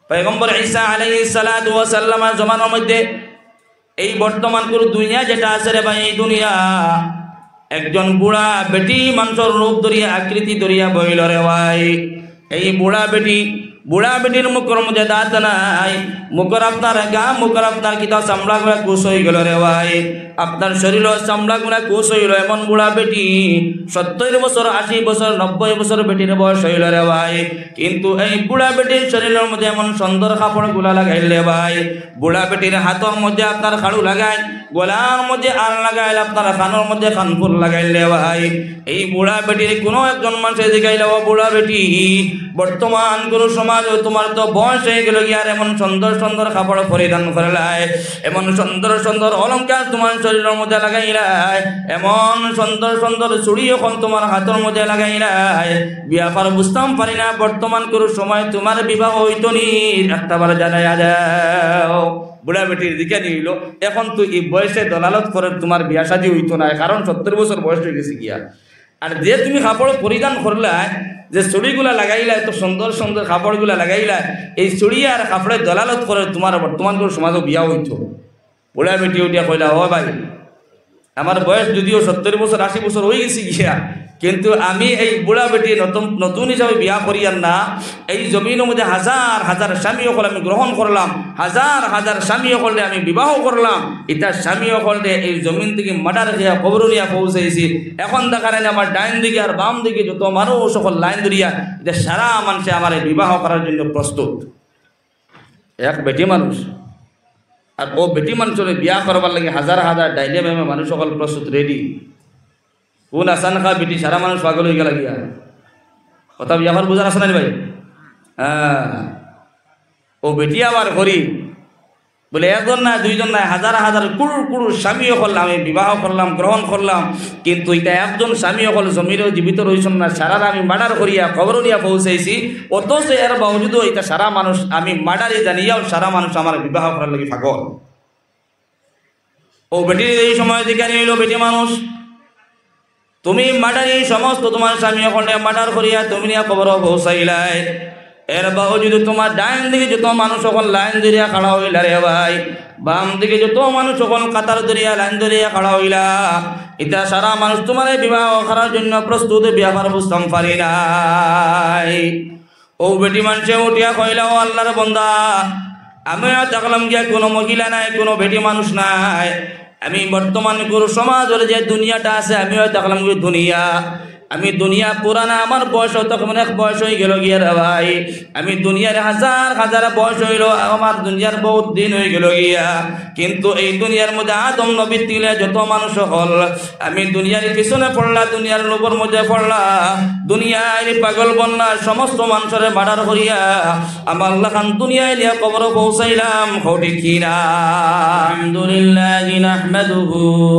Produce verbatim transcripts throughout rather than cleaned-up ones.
পয়গম্বর ঈসা আলাইহিস সালাতু ওয়াস সালামর জমানার মধ্যে এই বর্তমান কুনু দুনিয়া যেটা আছে রে ভাই, এই দুনিয়া একজন বুড়া বেটি মানষর রূপ ধরিয়া, আকৃতি ধরিয়া বইল রে ভাই। এই বুড়া বেটি, বুড়া বেটির মুখর মধ্যে দাঁত নাই, মুখর আপনার গা, মুখর আপনার কিতা চামড়া গুলা কুচ অই গেল রে ভাই। আপনার শরীরর চামড়া গুলা কুচ অইল, এমন বুড়া বেটি, সত্তইর বছর, আশি বছর, নব্বই বছর বেটির বয়স অইল রে ভাই। কিন্তু এই বুড়া বেটির শরীরর মধ্যে এমন সুন্দর কাপড় গুলা লাগাইল রে ভাই, বুড়া বেটির হাতর মধ্যে আপনার খাড়ু লাগাইল, গলার মধ্যে আর লাগাইল, আপনার কানর মধ্যে কানফুল লাগাইল রে ভাই। এই বুড়া বেটির কুনু একজন মানষে জিগাইল, "ও বুড়া বেটি, বর্তমান কুনু সমাজো তুমার তো বয়স অই গেল গিয়া, আর এমন সুন্দর সুন্দর কাপড় পরিধান করলায়, এমন সুন্দর সুন্দর অলংকার তুমার শরীরর মধ্যে লাগাইলায়, এমন সুন্দর সুন্দর চুড়ি অখন তুমার হাতর মধ্যে লাগাইলায়, বিয়াপার বুঝতাম পারি না, বর্তমান কুনু সময় তুমার বিবাহ অইতো নি, একটা বার জানাইয়া দেও।" বুড়া বেটির দিকে নিল, এখন তো এই বয়সে দলালত করে তুমার বিয়া শাদী অইতো নায়, কারণ সত্তর বছর বয়স অই গেছে গিয়া। আর যে তুমি কাপড় পরিধান করলায়, যে চুড়িগুলা লাগাইলায়, এত সুন্দর সুন্দর কাপড়গুলা লাগাইলায়, এই চুড়ি আর কাপড়ে দলালত করে তুমার বর্তমান কুনু সমাজো বিয়া অইতো। বুড়া বেটি উঠিয়া কইলা, "ও ভাই, আমার বয়স যদিও সত্তর বছর, আশি বছর অই গেছে গিয়া, কিন্তু আমি এই বুড়া বেটি নতুন, নতুন হিসাবে বিয়া করিয়ার না, এই জমিনর মধ্যে হাজার হাজার স্বামী অকল আমি গ্রহণ করলাম, হাজার হাজার স্বামী অকলরে আমি বিবাহ করলাম, ইতা স্বামী অকলরে এই জমিন থাকি মার্ডার করিয়া কবরো নিয়া পৌঁছাইছি। এখন দেখার নাই আমার ডাইন দিকে আর বাম দিকে যত মানুষ অকল লাইন ধরিয়া, ইতা সারা মানষে আমারে বিবাহ করার জন্য প্রস্তুত।" এক বেটি মানুষ, আর অউ বেটি মানষরে বিয়া করবার লাগি হাজার হাজার ডাইনে বামে মানুষ অকল প্রস্তুত, রেডি। কুন আসান খা বেটি, সারা মানুষ পাগল অই গেলা গিয়া। কথা বিয়ার বুঝার আছে না নি ভাই? হ্যাঁ, অউ বেটি আবার করি বুলে, একজন নায়, দুইজন নায়, হাজার হাজার কুরুর কুরুর স্বামী অকল আমি বিবাহ করলাম, গ্রহণ করলাম, কিন্তু ইতা একজন স্বামী অকল জমিনো জীবিত রইছইন না, সারারে আমি মার্ডার করিয়া কবরো নিয়া পৌঁছাইছি, অথচ এর বাবজুদও ইতা সারা মানুষ আমি মার্ডারি জানিয়াও সারা মানুষ আমার বিবাহ করার লাগি পাগল। অউ বেটি এই সময় জিকানি অইলো, বেটি মানুষ, তুমি মার্ডারি সমস্ত তুমার স্বামী অকলরে মার্ডার করিয়া তুমি নিয়া কবরো পৌঁছাইলায়। এর বাবজুদ তুমার ডাইন দিকে যত মানুষ অকল লাইন ধরিয়া খাড়া অইলা রে ভাই, বাম দিকে যত মানুষ অকল কাতার ধরিয়া লাইন ধরিয়া খাড়া অইলা, ইতা সারা মানুষ তুমারে বিবাহ করার জন্য প্রস্তুত, বিয়াপার বুঝতাম পারি নাই। অউ বেটি মানষে উঠিয়া কইলা, "ও আল্লার বন্দা, আমিও দেখলাম গিয়া কুনু মহিলা নাই, কুনু বেটি মানুষ নাই। আমি বর্তমান কুরু সমাজর যে দুনিয়াটা আছে, আমিও দেখলাম গিয়া দুনিয়া। আমি দুনিয়া পুরানা, আমার বয়স তখন অনেক বয়স অই গেল গিয়া রে ভাই। আমি দুনিয়ার হাজার হাজার বয়স অইলো, আমার দুনিয়ার বউত দিন অই গেল গিয়া। কিন্তু এই দুনিয়ার মধ্যে আদম নবীর তিলে যত মানুষ অকল, আমি দুনিয়ার পিছনে পড়লা, দুনিয়ার লোভর মধ্যে পড়লা, দুনিয়ার পাগল বন্যা সমস্ত মানষরে মার্ডার করিয়া আমার লাখান দুনিয়ায় নিয়া কবরো পৌঁছাইলাম।" কও ঠিক কি না? الحمد لله نحمده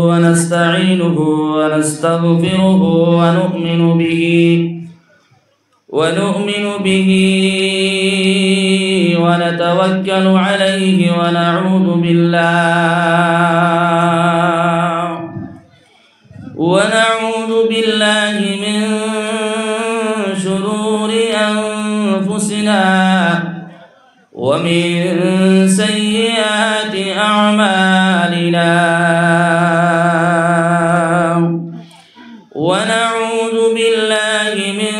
ونستعينه ونستغفره ونؤمن به ونؤمن به ونتوكل عليه ونعوذ بالله، ونعوذ بالله من شرور أنفسنا ومن سيئات أعمالنا، ونعوذ بالله من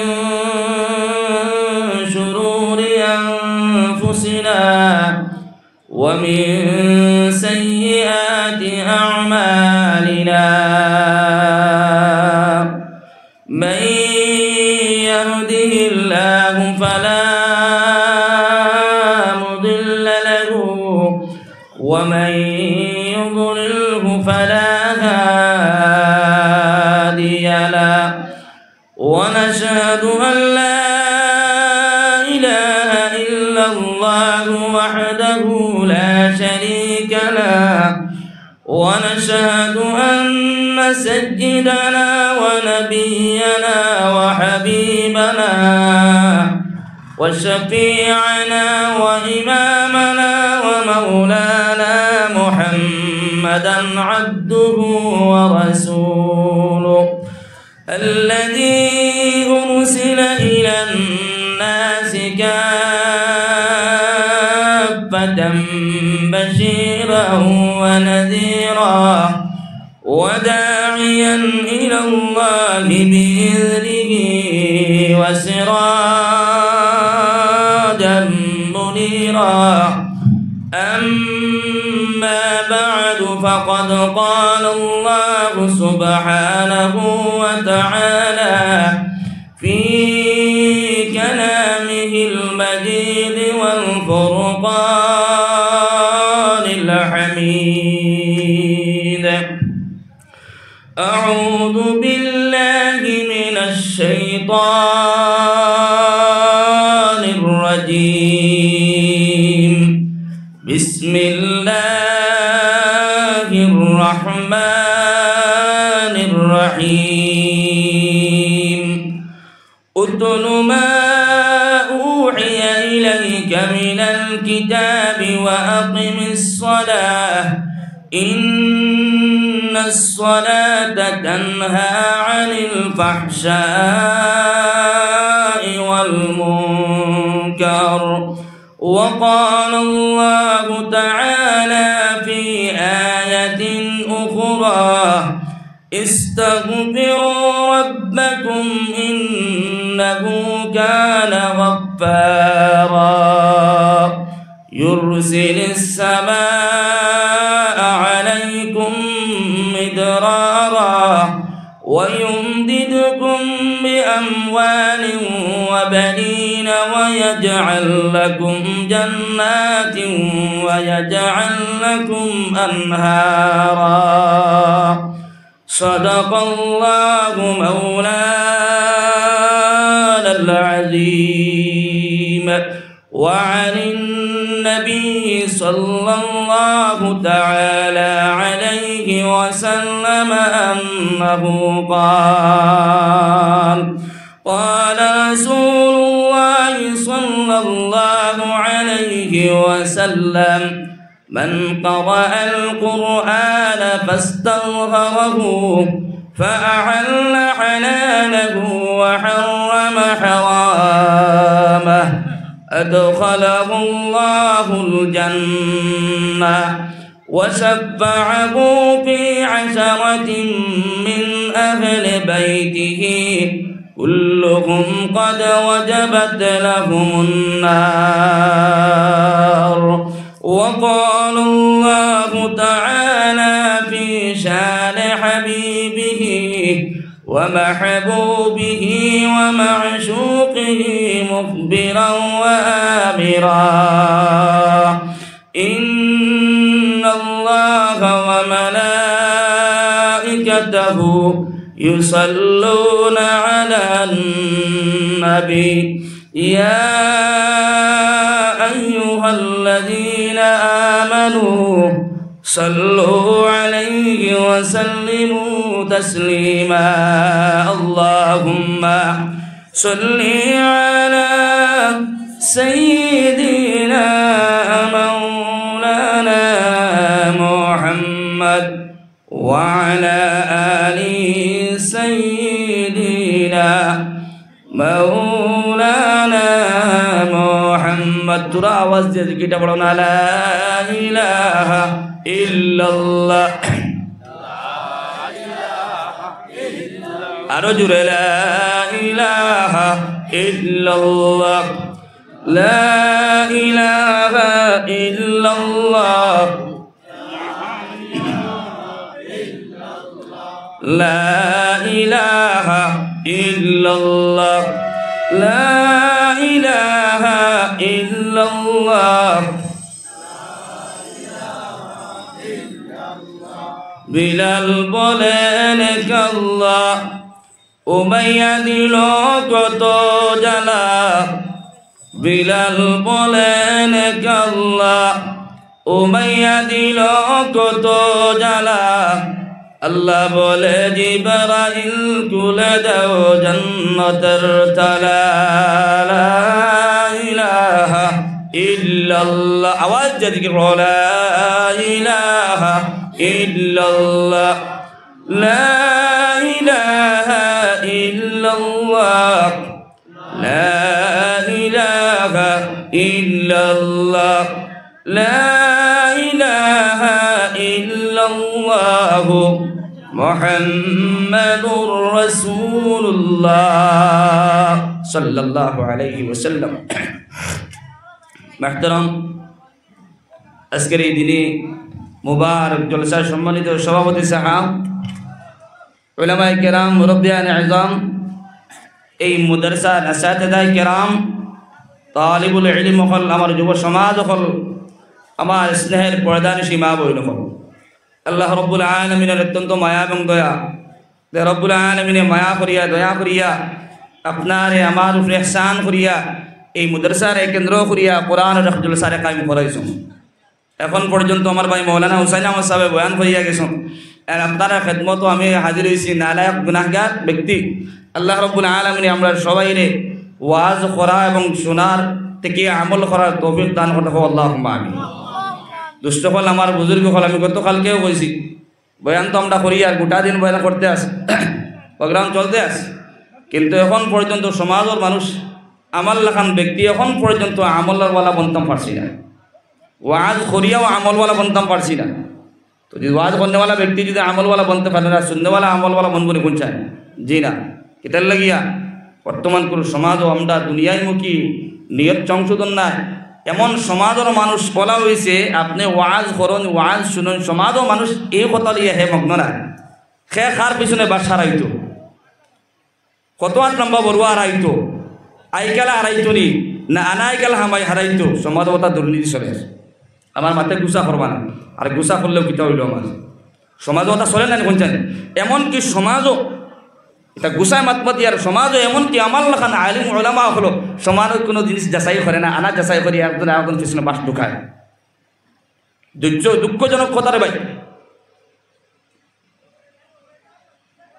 شرور أنفسنا ومن سيئات أعمالنا. من يهده الله فلا مضل له، ومن يضلله فلا هادي له. ونشهد أن لا إله إلا الله وحده لا شريك له، ونشهد أن سيدنا ونبينا وحبيبنا وشفيعنا وإمامنا ومولانا محمدا عبده ورسوله، الذي أرسل إلى الناس كافة. كافة بشيرا ونذيرا وداعيا إلى الله بإذنه وسراجا منيرا. أما بعد، فقد قال الله سبحانه وتعالى في كلامه المجيد والفرقان الحميد: أعوذ بالله من الشيطان الرجيم. بسم الله الرحمن الرحيم. اتل ما أوحي إليك من الكتاب وأقم الصلاة إن الصلاة تنهى عن الفحشاء والمنكر. وقال الله تعالى في آية أخرى: استغفروا ربكم إنه كان غفارا يرسل السماء عليكم مدرارا ويمددكم بأموال وبنين ويجعل لكم جنات ويجعل لكم أنهارا. صدق الله مولانا العظيم. وعن النبي صلى الله تعالى عليه وسلم أنه قال: قال رسول الله صلى الله عليه وسلم: من قرأ القرآن فاستظهره فأحل حلاله وحرم حرامه أدخله الله الجنة وشفعه في عشرة من أهل بيته كلهم قد وجبت لهم النار. وقال الله تعالى في شان حبيبه ومحبوبه ومعشوقه مخبرا وآمرا: إن الله وملائكته يصلون على النبي، يا أيها الذين آمنوا صلوا عليه وسلموا تسليما. اللهم صل على سيدنا مولانا محمد وعلى آل سيدنا مولانا محمد. থুড়া আওয়াজ দিয়া জিকিরটা পড়ো না, লা ইলাহা ইল্লাল্লাহ। আরো জোরে, লা ইলাহা ইল্লাল্লাহ, লা ইলাহা ইল্লাল্লাহ, লা ইলাহা ইল্লাল্লাহ, লা ইলাহা ইল্লাল্লাহ। বিলাল বলেন, কাল্লা, উমাইয়া দিল কত জ্বালা। বিলাল বলেন, কাল্লা, উমাইয়া দিল কত জ্বালা। আল্লাহ বলে, জিবরাইল, খুলে দাও জান্নাতের তালা। লা ইলাহা ইল্লাল্লাহ। আওয়াজ দিয়া জিকির করো, লা ইলাহা ইল্লাল্লাহ, লা ইলাহা ইল্লাল্লাহ, লা ইলাহা ইল্লাল্লাহ। لا إله إلا الله محمد رسول الله صلى الله عليه وسلم। محترم, আজকের এই দিনে মুবারক জলসার সম্মানিত সভাপতি সাহেব, উলামায়ে কেরাম, মুরব্বিয়ানে আজম, এই মাদ্রাসার আসাতিজায়ে কেরাম, তালিবুল ইলম অকল, আমার যুব সমাজ অকল, আমার স্নেহের পর্দানিশী মা বইন অকল, আল্লাহ রব্বুল আলামিনের অত্যন্ত মায়া এবং দয়া, যে রব্বুল আলামিনে মায়া করিয়া, দয়া করিয়া, আপনারে আমার উপরে ইহসান করিয়া, এই মাদ্রাসারে কেন্দ্র করিয়া কোরআন ও জলসারে কায়েম করাইছইন। এখন পর্যন্ত আমার ভাই মৌলানা হুসাইন আহমদ সাহেব বয়ান করিয়া গেছইন। আর আপনারার খেদমতো আমি হাজির অইছি, নালায়েক গুনাহগার ব্যক্তি। আল্লাহ রব্বুল আলামিনে আমরা সবাইরে ওয়াজ করা এবং শোনার থেকে আমল করার তৌফিক দান করতা, আল্লাহুম্মা আমিন। দোস্ত অকল, আমার বুজুর্গ অকল, আমি গতকালকেও কইছি, বয়ান তো আমরা করি আর গোটা দিন বয়ান করতে আছে, প্রোগ্রাম চলতে আছে, কিন্তু এখন পর্যন্ত সমাজর মানুষ, আমার লাখান ব্যক্তি এখন পর্যন্ত আমলওয়ালা বনতাম পারছি না। ওয়াজ করিয়াও আমলওয়ালা বনতাম পারছি না। তো যদি ওয়াজ করনেওয়ালা ব্যক্তি যদি আমলওয়ালা বনতে পারে না, শুননেওয়ালা আমলওয়ালা বনবো নি কুন চায়? জি না। কিতার লাগিয়া? বর্তমানকুর সমাজও আমরা দুনিয়ামুখী, নিয়ত সংশোধন নাই। এমন সমাজর মানুষ বলা অইছে, আপনে ওয়াজ করইন, ওয়াজ শুনইন, সমাজর মানুষ এই কথা লইয়া হে মগ্ন নাই। হে কার পিছনে বাশ হারাইতো, কত আট লম্বা বড়ুয়া হারাইতো, আইকালা হারাইতো নি, না আনা আইকালা হামাই হারাইতো, সমাজও অতা দুর্নীতি চলে। আমার মাতে গুসা করবা না, আর গুসা করলেও কিতা অইলো আমার? সমাজও অতা চলে না নি কুন চায়? এমনকি সমাজও ইতা গুসায় মাত মাতি আর সমাজও এমনকি আমার লাখান আলিম উলামা অকলও সমাজর কুনু জিনিস যাচাই করে না, আনা যাচাই করি একজন আরেকজন পিছনে বাশ ঢুকায়। দুঃখ-, দুঃখজনক কথা রে ভাই।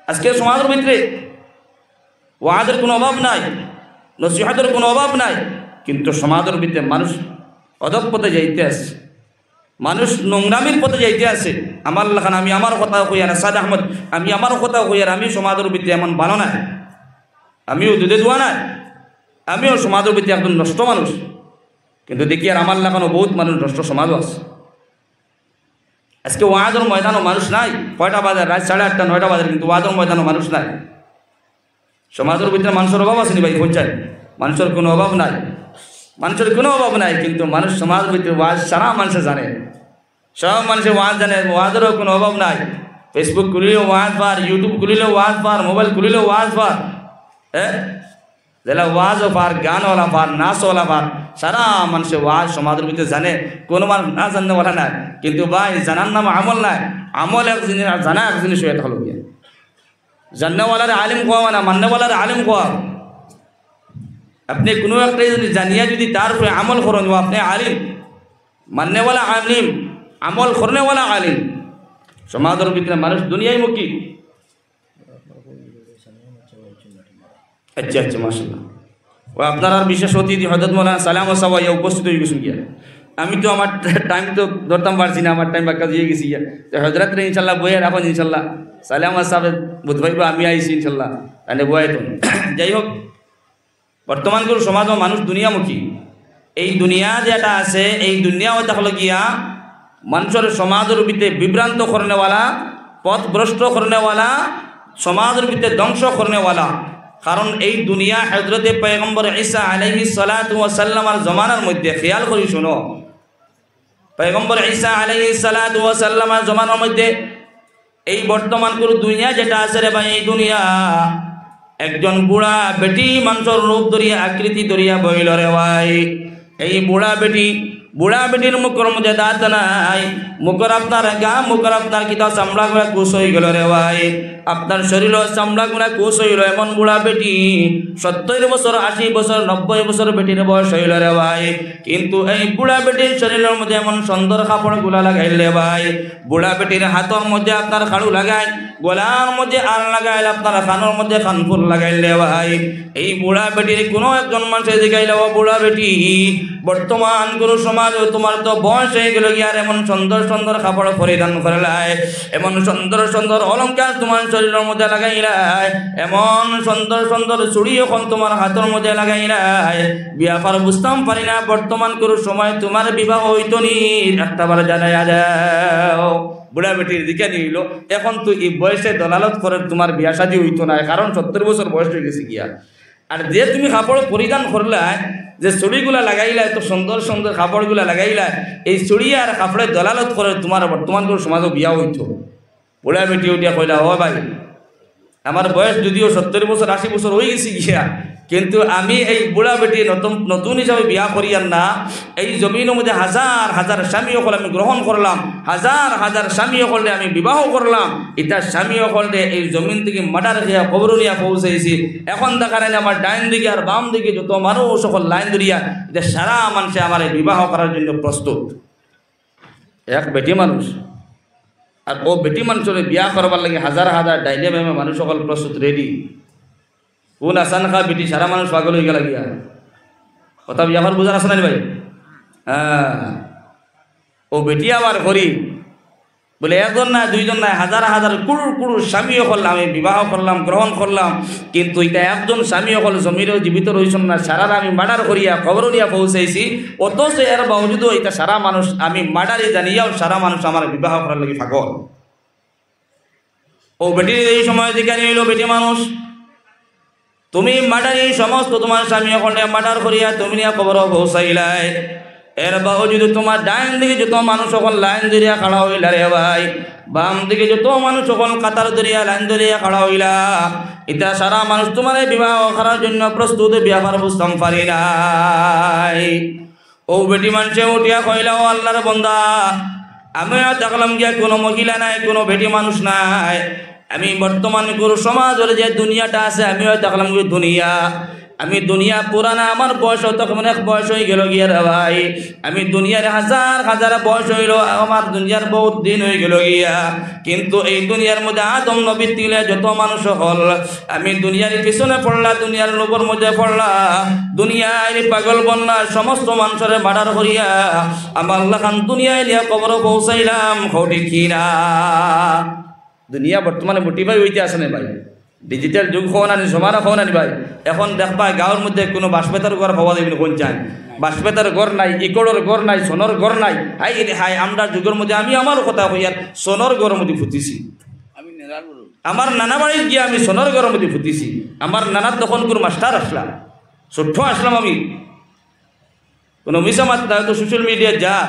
আজকে সমাজর ভিতরে ওয়াজর কুনু অভাব নাই, নসিহতর কুনু অভাব নাই, কিন্তু সমাজর ভিতরে মানুষ অধঃপথে যাইতে আছে, মানুষ নোংরামির পথে যাইতে আছে। আমার লাখান আমি আমার কথা কইয়ার না, সাদ আহমদ, আমি আমার কথা কইয়ার, আমি সমাজর ভিতরে এমন ভালা নায়, আমিও দুধে ধোয়া নায়, আমিও সমাজর ভিতরে একজন নষ্ট মানুষ, কিন্তু দেখিয়ার আমার লাখানও বউত মানুষ নষ্ট সমাজও আছে। আজকে ওয়াজর ময়দানও মানুষ নাই। কয়টা বাজে? রাইত সাড়ে আটটা, নয়টা বাজে, কিন্তু ওয়াজর ময়দানও মানুষ নাই। সমাজর ভিতরে মানষর অভাব আছে নি ভাই? কুন চায়? মানষর কুনু অভাব নাই, মানষর কুনু অভাব নাই, কিন্তু মানুষ সমাজর ভিতরে ওয়াজ সারা মানষে জানে, সব মানষে ওয়াজ জানে, ওয়াজরও কুনু অভাব নাই। Facebook খুলিলেও ওয়াজ পার, YouTube খুলিলেও ওয়াজ পার, মোবাইল খুলিলেও ওয়াজ পার। হ্যাঁ, যেলা ওয়াজও পার, গানওয়ালা পার, নাচওয়ালা পার, সারা মানষে ওয়াজ সমাজর ভিতরে জানে, কুনু মানুষ না জাননেওয়ালা নাই। কিন্তু ভাই, জানার নাম আমল নাই। আমল এক জিনিস আর জানা এক জিনিস অইয়া থাকলো গিয়া। জাননেওয়ালারে আলিম কওয়া না, মাননেওয়ালারে আলিম কওয়া। আপনে কুনু একটা জিনিস জানিয়া যদি তার উপরে আমল করইন, অউ আপনে আলিম। মাননেওয়ালা আলিম, আমল করনেওয়ালা আলিম। সমাজর ভিতরে মানুষ দুনিয়ামুখী। আচ্ছা, আচ্ছা, মাশাআল্লাহ। অউ আপনারার বিশেষ অতিথি হযরত মাওলানা সালাম সাহেব আইয়া উপস্থিত অইগেছইন গিয়া। আমি তো আমার time তো ধরতাম পারছি না, আমার time বাক্কা অইগেছে গিয়া। তো হযরতরে ইনশাআল্লাহ বইয়া রাখইন ইনশাআল্লাহ। সালাম সাহেব বুঝবাইবা আমি আইছি ইনশাআল্লাহ। তাইলে বইয়া তো। যাই হোক, বর্তমানকুর সমাজও মানুষ দুনিয়ামুখী। এই দুনিয়া যেটা আছে, এই দুনিয়া অইয়া থাকলো গিয়া মানষর সমাজর ভিতরে বিভ্রান্ত করনেওয়ালা, পথভ্রষ্ট করনেওয়ালা, সমাজর ভিতরে ধ্বংস করনেওয়ালা। কারণ এই দুনিয়া হযরতে পয়গম্বর ঈসা আলাইহিস সালাতু ওয়াস সালামর জমানার মধ্যে, খেয়াল করি শুনো, পয়গম্বর ঈসা আলাইহিস সালাতু ওয়াস সালামর জমানার মধ্যে এই বর্তমানকুর দুনিয়া যেটা আছে রে ভাই, এই দুনিয়া একজন বুড়া বেটি মানষর রূপ ধরিয়া, আকৃতি ধরিয়া বইলো রে ভাই। এই বুড়া বেটি, বুড়া বেটির মুখর মধ্যে দাঁত নাই, মুখর আপনার গা, মুখর আপনার কিতা চামড়া গুলা কুচ অইগেলো রে ভাই। আপনার শরীরর চামড়া গুলা কুচ অইলো, এমন বুড়া বেটি, সত্তইর বছর, আশি বছর, নব্বই বছর বেটির বয়স অইলো রে ভাই। কিন্তু এই বুড়া বেটির শরীরর মধ্যে এমন সুন্দর কাপড় গুলা লাগাইল রে ভাই, বুড়া বেটির হাতর মধ্যে আপনার খাড়ু লাগাইল, গলার মধ্যে আর লাগাইল, আপনার কানর মধ্যে কানফুল লাগাইল রে ভাই। এই বুড়া বেটির কুনু একজন মানষে জিগাইলা, "ও বুড়া বেটি, বর্তমান কুনু সমাজো তুমার তো বয়স অইগেলো গিয়া, আর এমন সুন্দর সুন্দর কাপড় পরিধান করলায়, এমন সুন্দর সুন্দর অলংকার তুমার শরীরর মধ্যে লাগাইলায়, এমন সুন্দর সুন্দর চুড়ি অখন তুমার হাতর মধ্যে লাগাইলায়, বিয়াপার বুঝতাম পারি না, বর্তমান কুনু সময় তুমার বিবাহ অইতো নি, একটাবার জানাইয়া দেও। বুড়া বেটির দিকে নিল, অখন তো ই বয়সে দলালত করের তুমার বিয়া শাদি অইতো নায়, কারণ সত্তর বছর বয়স অইগেছে গিয়া। আর যে তুমি কাপড় পরিধান করলায়, যে চুড়িগুলা লাগাইলায়, এত সুন্দর সুন্দর কাপড়গুলা লাগাইলায়, এই চুড়ি আর কাপড়ে দলালত করের তুমার বর্তমান কুনু সমাজো বিয়া অইতো? বুড়া বেটি উঠিয়া কইলা, "ও ভাই, আমার বয়স যদিও সত্তর বছর, আশি বছর অইগেছে গিয়া, কিন্তু আমি এই বুড়া বেটি নতুন, নতুন হিসাবে বিয়া করিয়ার না, এই জমিনর মধ্যে হাজার হাজার স্বামী অকল আমি গ্রহণ করলাম, হাজার হাজার স্বামী অকলরে আমি বিবাহ করলাম, ইতা স্বামী অকলরে এই জমিন থাকি মার্ডার করিয়া কবরো নিয়া পৌঁছাইছি। অখন দেখার নাই আমার ডাইন দিকে আর বাম দিকে যত মানুষ অকল লাইন ধরিয়া, ইতা সারা মানষে আমারে বিবাহ করার জন্য প্রস্তুত।" এক বেটি মানুষ, আর অউ বেটি মানুষরে বিয়া করবার লাগি হাজার হাজার ডাইনে বামে মানুষ অকল প্রস্তুত, রেডি। কুন আসান খা বেটি, সারা মানুষ পাগল অইগেলা গিয়া। কথা বিয়াপার বুঝার আছে না নি ভাই? হ্যাঁ, অউ বেটি আবার করি বলে, একজন নায়, দুইজন নায়, হাজার হাজার কুরুর কুরুর স্বামী অকল আমি বিবাহ করলাম, গ্রহণ করলাম, কিন্তু ইতা একজন স্বামী অকল জমিনও জীবিত রইছইন না, সারারে আমি মার্ডার করিয়া কবরো নিয়া পৌঁছাইছি, অথচ এর বাবজুদও ইতা সারা মানুষ আমি মার্ডারি জানিয়াও সারা মানুষ আমার বিবাহ করার লাগি পাগল। অউ বেটির এই সময় জিকানি অইলো, "বেটি মানুষ, তুমি মার্ডারি সমস্ত তুমার স্বামী অকলরে মার্ডার করিয়া তুমি নিয়া কবরো পৌঁছাইলায়, এর বাবজুদও তুমার ডাইন দিকে যত মানুষ অকল লাইন ধরিয়া খাড়া অইলা রে ভাই, বাম দিকে যত মানুষ অকল কাতার ধরিয়া লাইন ধরিয়া খাড়া অইলা, ইতা সারা মানুষ তুমারে বিবাহ করার জন্য প্রস্তুত, বিয়াপার বুঝতাম পারি নাই।" অউ বেটি মানষে উঠিয়া কইলা, "ও আল্লার বন্দা, আমিও দেখলাম গিয়া কুনু মহিলা নাই, কুনু বেটি মানুষ নাই। আমি বর্তমান কুনু সমাজর যে দুনিয়াটা আছে, আমিও দেখলাম গিয়া দুনিয়া। আমি দুনিয়া পুরানা, আমার বয়স তখন অনেক বয়স অইগেলো গিয়া রে ভাই। আমি দুনিয়ার হাজার হাজার বয়স অইলো, আমার দুনিয়ার বউত দিন অইগেলো গিয়া।" কিন্তু এই দুনিয়ার মধ্যে আদম নবীর তিলে যত মানুষ অকল, আমি দুনিয়ার পিছনে পড়লা, দুনিয়ার লোভর মধ্যে পড়লা, দুনিয়ার পাগল বনলা, সমস্ত মানষরে মার্ডার করিয়া আমার লাখান দুনিয়ায় নিয়া কবরো পৌঁছাইলাম, কও ঠিক কি না? দুনিয়া বর্তমানে modify অইতে আছে না ভাই? Digital যুগ কও না নি, জমানা কও না নি ভাই? অখন দেখবায় গাঁওর মধ্যে কুনু বাঁশ-বেতর ঘর পাওয়া যাইবো নি, কইন চাইন? বাঁশ-বেতর ঘর নাই, ইকড়র ঘর নাই, সনর ঘর নাই। হায় রে হায়, আমরার যুগর মধ্যে আমি আমার কথা কইয়ার, সনর ঘরর মধ্যে ফুটিছি। আমি নেরার ঘর। আমার নানা বাড়িত গিয়া আমি সনর ঘরর মধ্যে ফুটিছি। আমার নানা তখন কুনু মাস্টার আছলা, ছোট্ট আছলাম আমি। কুনু মিছা মাত না, অতো social media যা।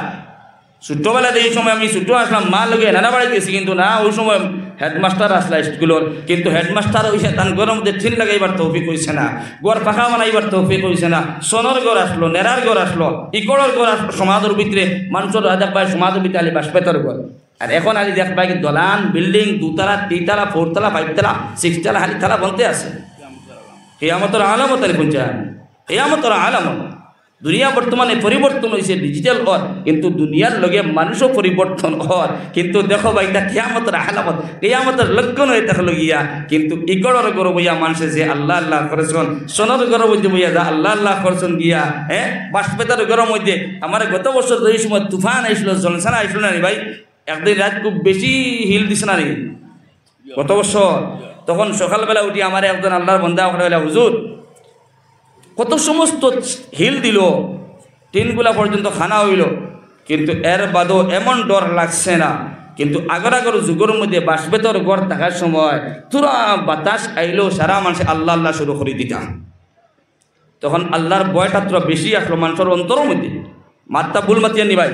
ছোট্টবেলাত এই সময় আমি ছোট্ট আছলাম, মার লগে নানা বাড়িত গেছি, কিন্তু না, অউ সময় হেডমাস্টার আছলা স্কুলর, কিন্তু হেডমাস্টার অইয়া তান ঘরর মধ্যে টিন লাগাইবার তৌফিক অইছে না, ঘর পাকা বানাইবার তৌফিক অইছে না, সনর ঘর আছলো, নেরার ঘর আছলো, ইকড়র ঘর আছলো, সমাজর ভিতরে মানষর দেখবায় সমাজর ভিতরে আলি বাঁশ-বেতর ঘর। আর অখন আলি দেখবায় কি দলান, building, দুতলা, তিনতলা, four তলা, five তলা, six তলা, হালি তলা বনতে আছে। কিয়ামতর আলামত আলি পৌঁছায়, কিয়ামতর আলামত। দুনিয়া বর্তমানে পরিবর্তন অইছে, digital অর, কিন্তু দুনিয়ার লগে মানুষও পরিবর্তন অর। কিন্তু দেখো ভাই, ইটা কিয়ামতর আলামত, কিয়ামতর লক্ষণ অইয়া থাকলো গিয়া। কিন্তু ইকড়র ঘরো বইয়া মানষে যে আল্লাহ আল্লাহ করছইন, সনর ঘরো বইয়া বইয়া যে আল্লাহ আল্লাহ করছইন গিয়া, হ্যাঁ, বাঁশ-বেতর ঘরর মধ্যে। আমার গত বছর যেই সময় তুফান আইছলো, জলসানা আইছলো না নি ভাই, একদিন রাইত খুব বেশি হিল দিছে না নি? গত বছর তখন সকালবেলা উঠি আমার একজন আল্লাহর বন্দা ওখানে বলে, "হুজুর, কত সমস্ত হিল দিল, টিনগুলা পর্যন্ত খানা অইল, কিন্তু এর বাদেও এমন ডর লাগছে না।" কিন্তু আগর আগর যুগর মধ্যে বাঁশ-বেতর ঘর থাকার সময় থুড়া বাতাস আইলেও সারা মানষে আল্লাহ আল্লাহ শুরু করি দিতা। তখন আল্লাহর ভয়টা থুড়া বেশি আছলো মানষর অন্তরর মধ্যে। মাতটা ভুল মাতিয়ার নি ভাই?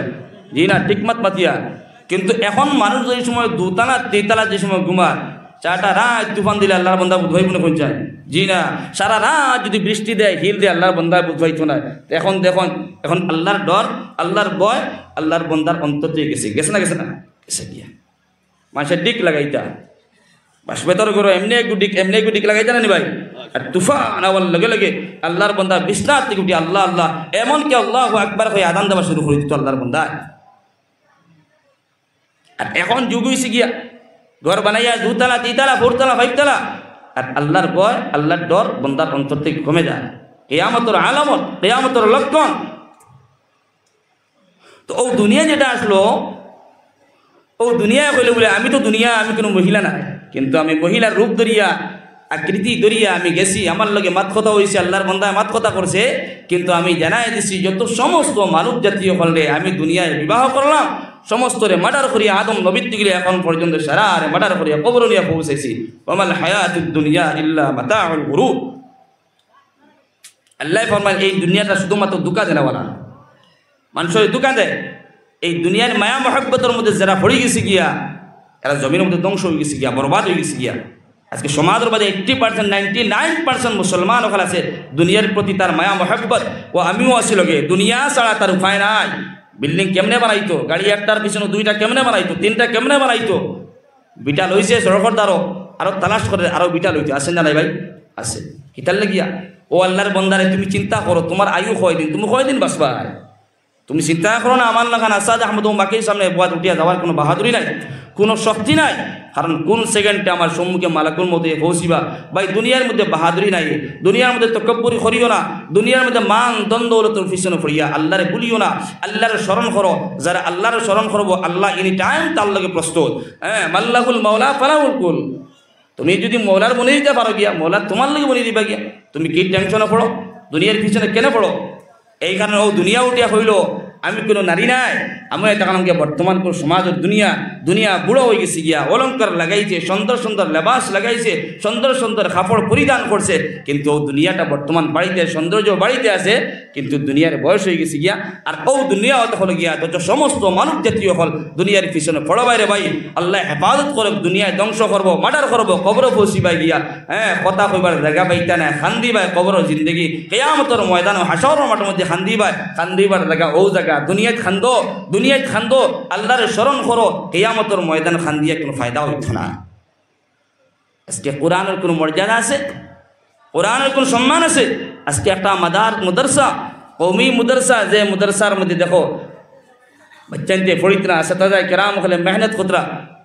জি না, ঠিক মাত মাতিয়ার। কিন্তু অখন মানুষ যেই সময় দুতলা, তিনতলা যেই সময় ঘুমার, সারাটা রাইত তুফান দিলে আল্লাহর বন্দা বুঝ পাইবো না কইন চাইন? জি না, সারা রাইত যদি বৃষ্টি দেয়, হিল দেয়, আল্লাহর বন্দা বুঝ পাইতো না। অখন দেখইন, অখন আল্লাহর ডর, আল্লাহর ভয়, আল্লাহর বন্দার অন্তর থাকি গেছে, গেছে না, গেছে না? গেছে গিয়া। মানষে ডিক লাগাইতা। বাঁশ-বেতর ঘরো এমনে এগু ডিক, এমনে এগু ডিক লাগাইতা না নি ভাই? আর তুফান আওয়ার লগে লগে আল্লাহর বন্দা বিছনা থাকি উঠি আল্লাহ আল্লাহ, এমনকি আল্লাহু আকবার কইয়া আজান দেওয়া শুরু করি দিত আল্লাহর বন্দা। আর অখন যুগ অইছে গিয়া, ঘর বানাইয়া দুতলা, তিনতলা, four তলা, five তলা। আর আল্লাহর ভয়, আল্লাহর ডর বন্দার অন্তর থাকি কমে যায়। কিয়ামতর আলামত, কিয়ামতর লক্ষণ। তো অউ দুনিয়া যেটা আসলো, অউ দুনিয়ায় কইলে বুলে, "আমি তো দুনিয়া, আমি কুনু মহিলা না, কিন্তু আমি মহিলার রূপ ধরিয়া, আকৃতি ধরিয়া আমি গেছি, আমার লগে মাত কথা অইছে, আল্লার বন্দায় মাত কথা করছে, কিন্তু আমি জানাই দিছি যত সমস্ত মানব জাতীয় অকলরে আমি দুনিয়ায় বিবাহ করলাম, সমস্তরে মার্ডার করিয়া আদম নবীর দিগিলে এখন পর্যন্ত সারারে মার্ডার করিয়া কবরো নিয়া পৌঁছাইছি। ওয়ামাল হায়াতুদ দুনিয়া ইল্লা মাতাউল গুরুর।" আল্লায় ফরমাইন, এই দুনিয়াটা শুধুমাত্র ধোঁকা দেনেওয়ালা। মানষরে ধোঁকা দেয়। এই দুনিয়ার মায়া মহব্বতর মধ্যে যেরা পড়ি গেছে গিয়া, এরা জমিনর মধ্যে ধ্বংস অই গেছে গিয়া, বরবাদ অই গেছে গিয়া। আজকে সমাজর মধ্যে eighty percent, ninety nine percent মুসলমান অকল আছে, দুনিয়ার প্রতি তার মায়া মহব্বত, ও আমিও আছি লগে, দুনিয়া ছাড়া তার উপায় নাই। বিল্ডিং কেমনে বানাইতো, গাড়ি একটার পিছনে দুইটা কেমনে বানাইতো, তিনটা কেমনে বানাইতো, বিটা লইছে সড়কর দ্বারো, আরো তালাশ করে আরো বিটা লইতে আছে না নাই ভাই? আছে। কিতার লাগিয়া? ও আল্লার বন্দারে, তুমি চিন্তা করো, তুমার আয়ু কয়দিন, তুমি কয়দিন বাঁচবায়? তুমি চিন্তা করো না, আমার লাখান আসাদ আহমদ ও মাকির সামনে বওয়াত উঠিয়া যাওয়ার কুনু বাহাদুরি নাই, কুনু শক্তি নাই। কারণ কুন সেকেন্ডে আমার সম্মুখে মালাকুল মউত আইয়া পৌঁছিবা। ভাই, দুনিয়ার মধ্যে বাহাদুরি নাই, দুনিয়ার মধ্যে তকব্বুরি করিও না, দুনিয়ার মধ্যে মান ধন দৌলতর পিছনে পড়িয়া আল্লারে ভুলিও না। আল্লারে স্মরণ করো, যারা আল্লারে স্মরণ করবো, আল্লাহ any time তার লগে প্রস্তুত। হ্যাঁ, মাল্লাহুল মাওলা ফালাহুল কুল। তুমি যদি মৌলার বনি দিতা পারো গিয়া, মৌলা তুমার লগে বনি দিবা গিয়া। তুমি কি টেনশনে পড়ো? দুনিয়ার পিছনে কেনে পড়ো? এই কারণে অউ দুনিয়া উঠিয়া কইলো, আমি কুনু নারী নায়, আমি এটা কারণ গিয়া বর্তমান কুনু সমাজর দুনিয়া, দুনিয়া বুড়া অই গেছে গিয়া, অলংকার লাগাইছে, সুন্দর সুন্দর লেবাস লাগাইছে, সুন্দর সুন্দর কাপড় পরিধান করছে, কিন্তু অউ দুনিয়াটা বর্তমান বাড়িতে, সৌন্দর্য বাড়িতে আছে, কিন্তু দুনিয়ার বয়স অই গেছে গিয়া। আর অউ দুনিয়া অত অকল গিয়া যত সমস্ত মানব জাতীয় অকল দুনিয়ার পিছনে পড়বায় রে ভাই, আল্লায় হেফাজত করউক, দুনিয়ায় ধ্বংস করবো, মার্ডার করবো, কবরো পৌঁছিবায় গিয়া। হ্যাঁ, কথা কইবার জাগা পাইতা নায়, কান্দিবায় কবরর জিন্দেগি, কিয়ামতর ময়দানো হাশরর মাঠর মধ্যে কান্দিবায়, কান্দিবার জাগা অউ জাগা, দুনিয়াত কান্দো, দুনিয়াত কান্দো, আল্লারে স্মরণ করো, কিয়ামতর ময়দান কান্দিয়া কুনু ফায়দা অইতো না। আজকে কোরআনর কুনু মর্যাদা আছে? কোরআনর কুনু সম্মান আছে? আজকে একটা মাদার-, মাদ্রাসা, কওমি মাদ্রাসা, যে মাদ্রাসার মধ্যে দেখো, বাচ্চাইন্তে পড়িতরা, আসাতাজা কেরাম অকলে মেহনত করতরা,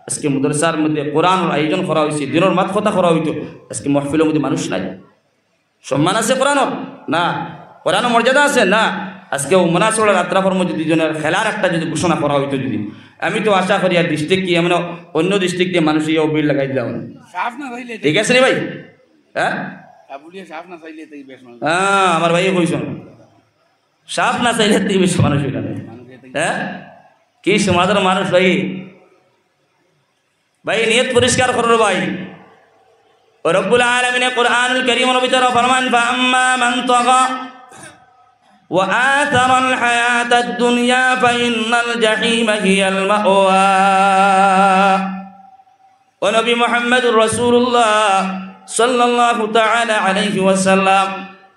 আজকে মাদ্রাসার মধ্যে কোরআনর আয়োজন করা অইছে, দিনর মাত কথা করা অইতো, আজকে মাহফিলর মধ্যে মানুষ নাই। সম্মান আছে কোরআনর? না। কোরআনর মর্যাদা আছে? না। আজকে অউ মনাসুরার আতরাফর মধ্যে দুইজনর খেলার একটা যদি ঘোষণা করা অইতো যদি, আমি তো আশা করি আর ডিস্ট্রিক্ট কি এমন অন্য ডিস্ট্রিক্টে মানুষ ইয়া ভিড় লাগাই দিলাম। সাফ না চাইলে ঠিক আছে নি ভাই? হ্যাঁ? কাবুলিয়া সাফ না চাইলে তাই বেশ মানুষ। হ্যাঁ, আমার ভাইয়ে কইছইন। সাফ না চাইলে তাই বেশ মানুষ অইলা না। মানুষ এটাই। হ্যাঁ? কি সমাজর মানুষ ভাই? ভাই, নিয়ত পরিষ্কার করো রে ভাই। ও রব্বুল আলামিনে কোরআনুল কারীমর ভিতরে ফরমান, "ফাআম্মা মান তাগা ওয়া আসারাল হায়াতাদ দুনিয়া ফাইন্নাল জাহিমা হিয়াল মাওয়া।" ও নবী মুহাম্মদুর রাসূলুল্লাহ সাল্লাল্লাহু তাআলা আলাইহি ওয়াসাল্লাম,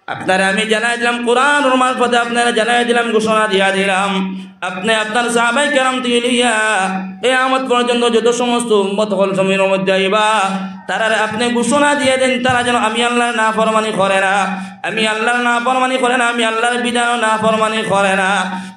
আপনারে আমি জানাই দিলাম, কোরআনর মারফতে আপনারে জানাই দিলাম, ঘোষণা দিয়া দিলাম, আপনে আপনার সাহাবায়ে কেরাম থাকি লইয়া কিয়ামত পর্যন্ত যত সমস্ত উম্মত অকল জমিনর মধ্যে আইবা, তারারে আপনে ঘোষণা দিয়া দেন, তারা যেন আমি আল্লাহর নাফরমানি করে না, আমি আল্লাহর নাফরমানি করে না, আমি আল্লাহর বিধানর নাফরমানি করে না।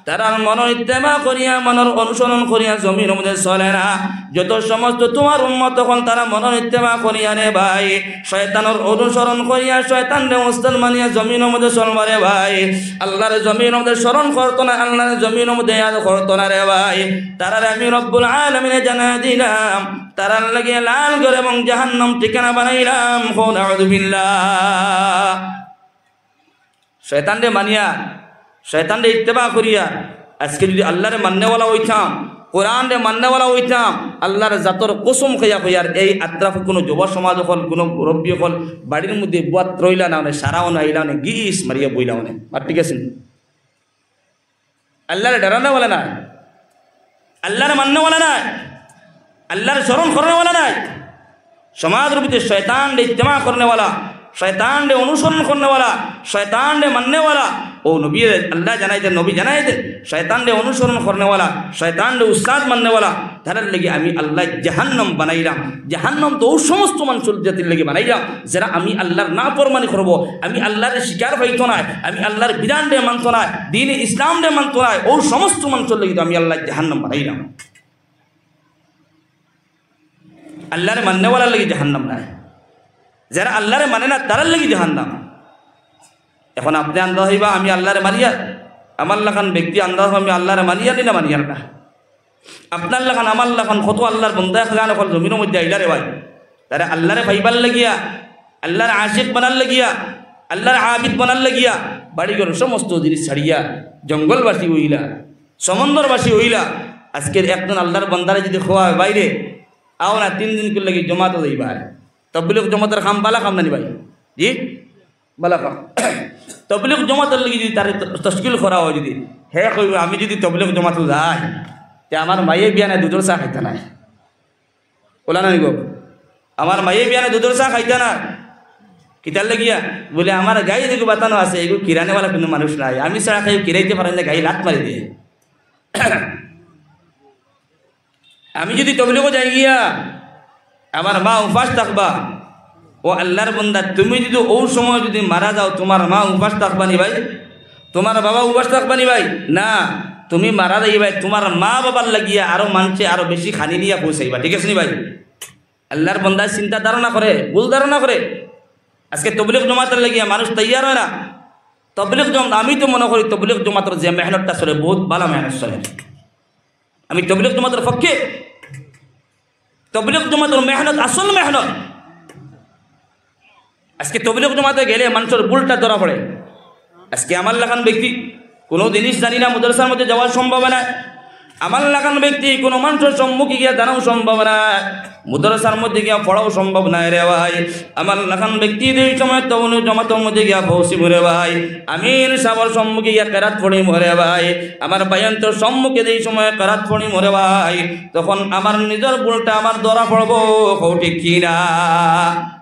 তারার মনর ইত্তেবা করিয়া, মনর অনুসরণ করিয়া জমিনর মধ্যে চলে না। যত সমস্ত তুমার উম্মত অকল তারা মনর ইত্তেবা করিয়া রে ভাই, শয়তানর অনুসরণ করিয়া, শয়তানরে উস্তাদ মানিয়া জমিনর মধ্যে চলবা রে ভাই। আল্লাহর জমিনর মধ্যে স্মরণ করতো না, আল্লাহর জমিনর মধ্যে ইয়াদ করতো না রে ভাই। তারারে আমি রব্বুল আলামিনে জানাই দিলাম, তারার লাগি লাল ঘর এবং জাহান্নাম ঠিকানা বানাইলাম। কও নাউযুবিল্লাহ। শয়তানরে মানিয়া, শয়তানরে ইত্তেবা করিয়া, আজকে যদি আল্লাহরে মাননেওয়ালা অইতাম, কোরআনরে মাননেওয়ালা অইতাম, আল্লাহর জাতর কসম খাইয়া কইয়ার, এই আতরাফো কুনু যুব সমাজ অকল, কুনু মুরব্বি অকল বাড়ির মধ্যে বওয়াত রইলা না, মানে সারাও না আইলা, মানে গিস মারিয়া বইলা, মানে। আর ঠিক আছে নি? আল্লাহরে ডরানেওয়ালা নায়, আল্লাহরে মাননেওয়ালা নায়, আল্লাহরে স্মরণ করনেওয়ালা নায়, সমাজর ভিতরে শয়তানরে ইত্তেবা করনেওয়ালা, শয়তানরে অনুসরণ করনেওয়ালা, শয়তানরে মাননেওয়ালা। ও নবী, আল্লাহ জানাই দেন, নবী জানাই দেন, শয়তানরে অনুসরণ করনেওয়ালা, শয়তানরে উস্তাদ মাননেওয়ালা, তারার লাগি আমি আল্লাহ জাহান্নাম বানাইলাম। জাহান্নাম তো অউ সমস্ত মানষর জাতির লাগি বানাইলাম, যেরা আমি আল্লাহর নাফরমানি করবো, আমি আল্লাহরে স্বীকার পাইতো নায়, আমি আল্লাহর বিধানরে মানতো নায়, দ্বীনে ইসলামরে মানতো নায়, অউ সমস্ত মানষর লাগি তো আমি আল্লাহ জাহান্নাম বানাইলাম। আল্লাহরে মাননেওয়ালার লাগি জাহান্নাম নায়, যেরা আল্লাহরে মানে না, তারার লাগি জাহান্নাম। এখন আপনে আন্দাজ অইবা, আমি আল্লাহরে মানিয়ার, আমার লাখান ব্যক্তি আন্দাজ আমি আল্লারে মানিয়ার নি না মানিয়ার না? আপনার লাখান, আমার লাখান কত আল্লার বন্দা এক গান অকল জমিনর মধ্যে আইলা রে ভাই, তারা আল্লারে পাইবার লাগিয়া, আল্লার আশিক বানার লাগিয়া, আল্লার আবিদ বানার লাগিয়া বাড়িঘর সমস্ত জিনিস ছাড়িয়া জঙ্গলবাসী অইলা, সমুদ্রবাসী অইলা। আজকের একজন আল্লার বন্দারে যদি কওয়া অয়, "বাইরে আও না, তিন দিন করে লাগি জমাতো যাইবা।" তবলিগ জমাতর কাম বালা কাম না নি ভাই? জি, বালা কাম। তবলিগ জমাতর লাগি যদি তারে ত-, তশকিল করা অয় যদি, হে কইবো, "আমি যদি তবলিগ জমাতো যাই, তে আমার মায়ে বিয়ানে দুধর চা খাইতা নায়।" অলা না নি গো? "আমার মায়ে বিয়ানে দুধর চা খাইতা না।" কিতার লাগিয়া? বলে, "আমার গাই যেগু বাতানো আছে, এগু কিরানেওয়ালা কুনু মানুষ নাই। আমি ছাড়া কেউ কিরাইতে পারে না, গাই লাত মারি দিয়ে।" আমি যদি তবলিগো যাই গিয়া, আমার মা উপাস থাকবা। ও আল্লার বন্দা, তুমি যদি অউ সময় যদি মারা যাও, তুমার মা উপাস থাকবা নি ভাই? তুমার বাবা উপাস থাকবা নি ভাই? না, তুমি মারা যাইবায়, তুমার মা বাবার লাগিয়া আরো মানষে আরো বেশি খানি দিয়া পৌঁছাইবা, ঠিক আছে নি ভাই? আল্লার বন্দা চিন্তা ধারণা করে, ভুল ধারণা করে। আজকে তবলিগ জমাতর লাগিয়া মানুষ তৈয়ার অয় না। তবলিগ জমাত, আমি তো মনে করি তবলিগ জমাতর যে মেহনতটা চলে, বহুত বালা মেহনত চলে। আমি তবলিগ জমাতর পক্ষে, তবলিগ জমাতর মেহনত, আসল মেহনত। আজকে তবলিগ জমাতে গেলে মানষর ভুলটা ধরা পড়ে। আজকে আমার লাখান ব্যক্তি কুনু জিনিস জানি না, মাদ্রাসার মধ্যে যাওয়া সম্ভব নায়। আমার লাখান ব্যক্তি কুনু মানষর সম্মুখে গিয়া দাঁড়াও সম্ভব নায়, মাদ্রাসার মধ্যে গিয়া পড়াও সম্ভব নায় রে ভাই। আমার লাখান ব্যক্তি যেই সময় তবলিগ জমাতর মধ্যে গিয়া পৌঁছিমু রে ভাই, আমির সাবর সম্মুখে গিয়া কেরাত পড়িমু রে ভাই, আমার ভাইয়ান্তর সম্মুখে যেই সময় কেরাত পড়িমু রে ভাই, তখন আমার নিজর ভুলটা আমার ধরা পড়বো, কও ঠিক কি না?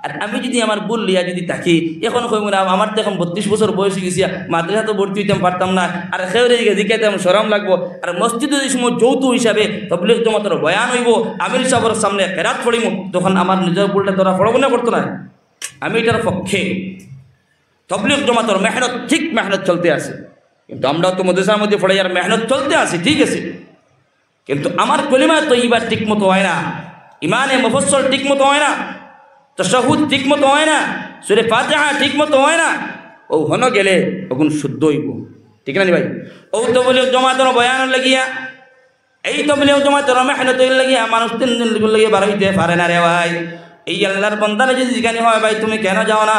আর আমি যদি আমার ভুল লইয়া যদি থাকি, এখন কইমু না, "আমার তো এখন বত্রিশ বছর বয়স অই গেছে, মাদ্রাসাত ভর্তি অইতাম পারতাম না, আর কেউরে গিয়া জিকাইতাম শরম লাগবো।" আর মসজিদো যে সময় যৌতুক হিসাবে তবলিগ জমাতর বয়ান অইবো, আমির সাবর সামনে কেরাত পড়িমু, তখন আমার নিজর ভুলটা ধরা পড়বো না, পড়তো না? আমি ইটার পক্ষে। তবলিগ জমাতর মেহনত, ঠিক মেহনত চলতে আছে, কিন্তু আমরা তো মাদ্রাসার মধ্যে পড়াইয়ার মেহনত চলতে আছে, ঠিক আছে, কিন্তু আমার কলিমা তৈয়বা ঠিক মতো অয় না, ইমানে মুফাসসাল ঠিক মতো অয় না, তাশাহুদ ঠিক মতো অয় না, সূরা ফাতিহা ঠিক মতো অয় না। অউ হনো গেলে অগুন শুদ্ধ অইবো, ঠিক না নি ভাই? অউ তবলিগ জমাতর বয়ানর লাগিয়া, এই তবলিগ জমাতর মেহনতর লাগিয়া মানুষ তিন দিন লাগিয়া বার অইতে পারে না রে ভাই। এই আল্লার বন্দারে যদি জিকানি অয়, "ভাই, তুমি কেন যাও না?"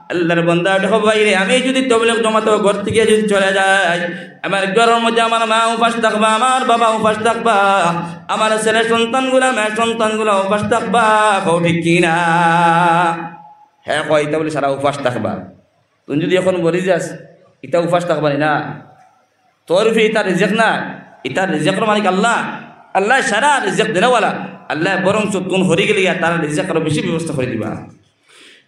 আল্লার বন্দা কইবো, "ভাই রে, আমি যদি তবলিগ জমাতর ঘর থাকি যদি চলে যাই, আমার ঘরর মধ্যে আমার মা উপাস থাকবা, আমার বাবা উপাস থাকবা, আমার ছেলে সন্তানগুলা, মেয়ে সন্তানগুলা উপাস থাকবা, কও ঠিক কি না?" হে কয়, "ইতা বুলে সারা উপাস থাকবা।" তুই যদি এখন মরি যাস, ইতা উপাস থাকবা নি না? তোর উপরে ইতা রিজিক না, ইতা রিজিকর মালিক আল্লাহ। আল্লায় সারা রিজিক দেনেওয়ালা। আল্লায় বরং তুই হরি গেলে ইয়া তার রিজিক আরো বেশি ব্যবস্থা করি দিবা।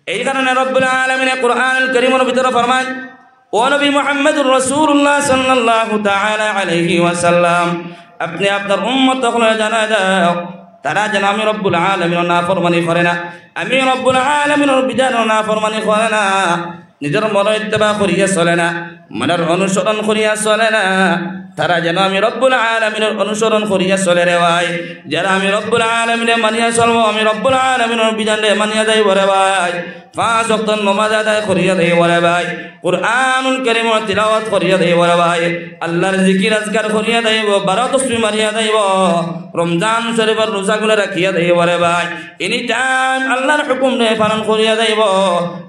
এই কারণে রব্বুল আলামিনে কুরআনুল কারীমর ভিতরে ফরমাইন, "ও নবী মুহাম্মদুর রাসূলুল্লাহ সাল্লাল্লাহু তাআলা আলাইহি ওয়াসাল্লাম, আপনে আপনার উম্মত অকলরে জানাই দেও, তারা যেন আমি রব্বুল আলামিনর নাফরমানি করে না, আমি রব্বুল আলামিনর বিধানর নাফরমানি করে না।" নিজর মনর ইত্তেবা করিয়া চলে না, মনর অনুসরণ করিয়া চলে না। তারা যেন আমি রব্বুল আলামিনর অনুসরণ করিয়া চলে রে ভাই। যারা আমি রব্বুল আলামিনরে মানিয়া চলবো, আমি রব্বুল আলামিনর বিধানরে মানিয়া যাইবো রে ভাই। পাঁচ ওয়াক্ত নমাজ আদায় করিয়া যাইবো রে ভাই। কুরআনুল কারীমর তিলাওয়াত করিয়া যাইবো রে ভাই। আল্লার জিকির আজকার করিয়া যাইবো, বারো তসবিহ মারিয়া যাইবো। রমজান শরীফর রোজাগুলা রাখিয়া যাইবো রে ভাই। Any time আল্লার হুকুমরে পালন করিয়া যাইবো।